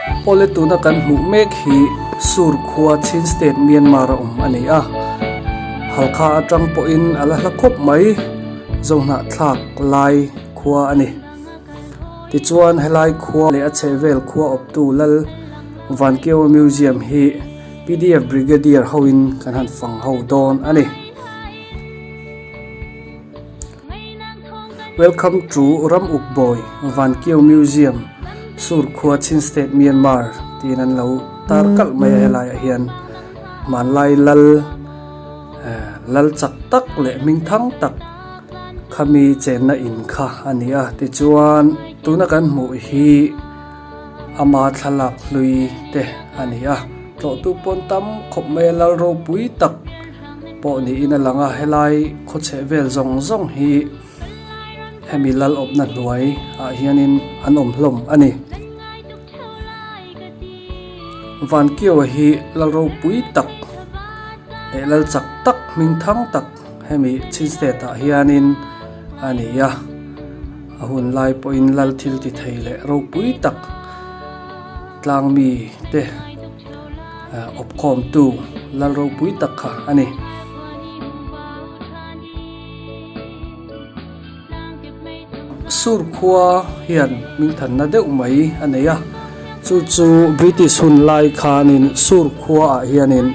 Awle tuna kan hmuh mek hi Sur khua Chin State Myanmar a awm a ni a, Halkha atang pawhin a la hla khawp mai, Zohnahthlak lai khua a ni. Tichuan helai khua leh a chhehvel khua awptu Lal Vankiaua Museum hi pdf Brigadier hoin kan han fang ho dawn a ni. Welcome to Ram Uk Bawi Vankiau Museum Sur khua Chin State Myanmar tiin an lo tar kalh mai a helaiah hian hmanlai lal lal chak tak leh hming thang tak khami chenna in kha a ni a tichuan tuna kan hmuh hi ama thlalak hlui te a ni a tlawhtu pawn tam khawp mai a lal ropui tak pawh niin a lang a helai khawchheh vel zawng zawng hi hemi lal awpna hnuai ah hianin an awm hlawm a ni. Vankiaua hi lal ropui tak leh lal chak tak hming thang tak hemi Chin State ah hianin a ni a a hun lai pawhin lal thil ti thei leh ropui tak tlang mi te awpkhawmtu lal ropui tak kha a ni. Sur khua hian hmingthanna deuh mai a nei a, chu chu British hun lai khanin Sur khuaah hianin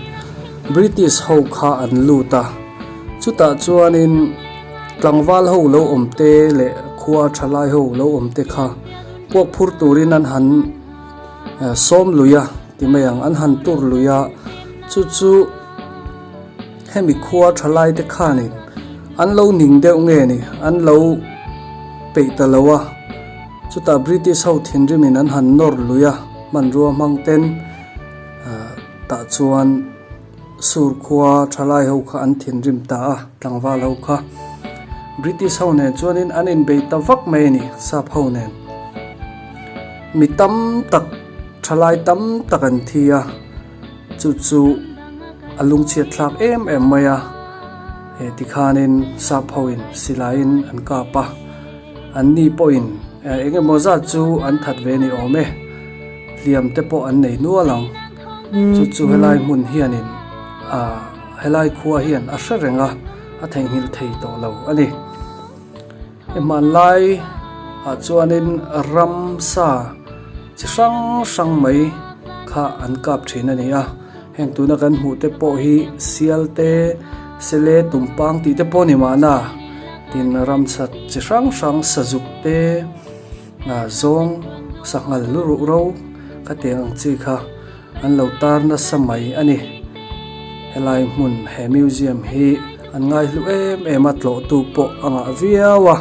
British ho kha an lut a, chutah chuanin tlangval ho lo awm te leh khua thalai ho lo awm te kha puak phur turin an han sawm lui a ti mai ang, an han tur lui a, chu chu. Hemi khua tha lai te khanin an lo ning deuh nge ni, an lo peih ta lo a, chutah British ho thinrimin an han nawr lui a, hmanrua hmang ten tah chuan Sur khua tha lai ho kha an thinrim ta a, tlangval ho kha British ho nen chuanin an inbei ta vak mai a ni, sap ho nen. Mi tam tak, tha lai tam tak an thi a. Chu chu a lungchhiat thlak em em mai a, he tikhanin sap hoin silaiin an kap a, an ni pawhin eng emaw zat chu an that ve ni awm e, hliam te pawh an nei nual ang. Chu chu helai hmun hianin ah helai khua hian a hre reng a, a theihnghilh thei tawh lo a ni. He hmanlai ah chuanin ramsa chi hrang hrang mai kha an kap thin a ni a, heng tuna kan hmuh te pawh hi sial te sele tumpang tih te pawh a ni mahna tin ramsa chi hrang hrang sazuk te zawng sanghal lu ruh ro khatiang ang chi kha an lo tar nasa mai a ni. Helai hmun he museum hi an ngaihlu em em a tlawhtu pawh a ngah viau a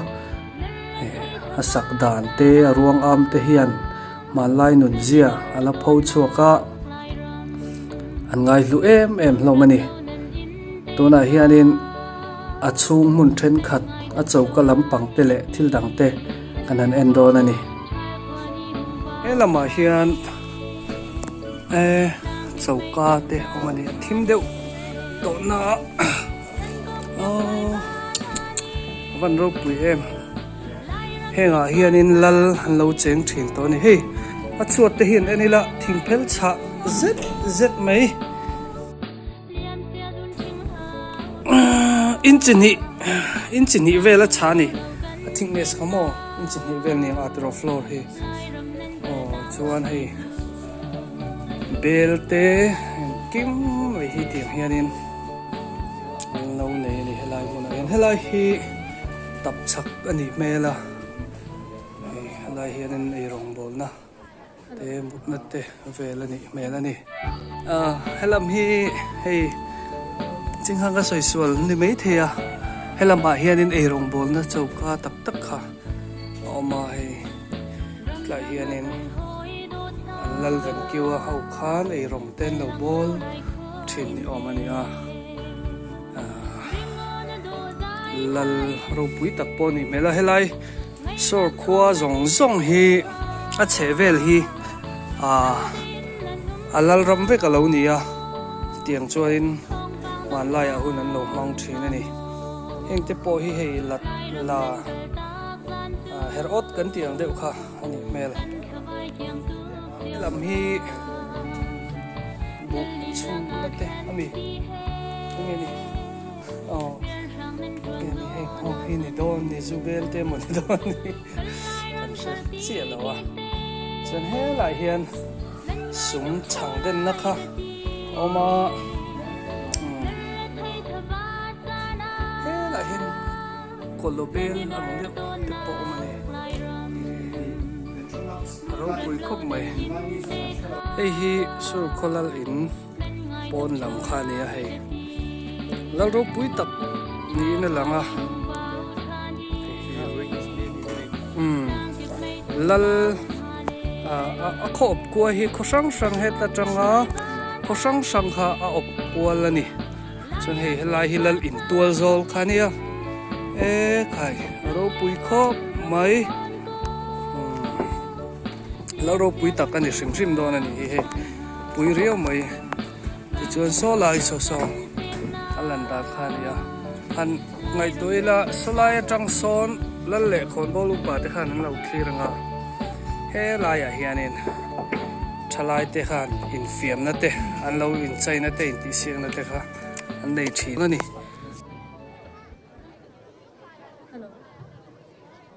a sak dan te a ruang am te hian hmanlai nun zia a la pho chhuak a an ngaihlu em em hlawm a ni. Tunah hianin a chhung hmun thenkhat a choka lampang te leh thil dang te kan han en dawn a ni. He lamah hian. E choka te awm a ni a thim deuh tawh na a aww a van ropui em hengah hianin lal an lo cheng thin tawh a ni hei a chhuat te hian en ila thing phel chhah zet zet mai inchi hnih inchi hnih vel a chhah a ni a thickness kha maw inchi hnih vel ni ang a tiraw floor hi aw chuan hei bel te engkim mai hi tiang hianin an lo nei a ni helai hmunah hian helai hi tapchhak a nih hmel a hei helai hianin eirawngbawlna. Te mutna te vel a nih hmel a ni. Ah helam hi hei chinghang ka sawi sual ni mai thei a helamah hianin eirawngbawlna choka tak tak kha a awm a hei tlaiah hianin an lal ven kiu a ho khan eirawng te an lo bawl thin ni awm a ni a ah lal ropui tak pawh a nih hmel a helai. Sawr khua zawng zawng hi a chheh vel hi ahh a lal ram vek a lo ni a tiang chuanin hmanlaiah hun an lo hmang thin a ni heng te pawh hi hei lat la ah herh awt kan tih ang deuh kha a nih hmel. lam hi buh chhumna te a mi enge ni aw enge ni hei ho hi ni dawn ni zu bel te emaw ni dawn ni kan hre chiah lo a chuan helaiah hian sum chhang denna kha a awm a umm helaiah hian kawlawbel ang deuh te pawh a awm a ni. A ropui khawp mai. Hei hi Surkhaw lal in pawn lam kha a ni a hei. Lal ropui tak niin a lang a. Umm lal ah a khaw awp kual hi khaw hrang hrang het atanga khaw hrang hrang kha a awp kual a ni. Chuan hei helai hi lal in tual zawl kha ania e khai a ropui khawp mai umm lal ropui tak a ni hrim hrim dawn a ni hi hei pui riau mai tichuan saw lai saw saw a lan dan kha a ni a han ngaihtuah ila saw lai atang sawn lal leh khawnbawl upa te khan an lo thlir ang a helaiah hianin. Thalai te khan infiamna te an lo inchaina te intihsiakna te kha an nei thin a ni.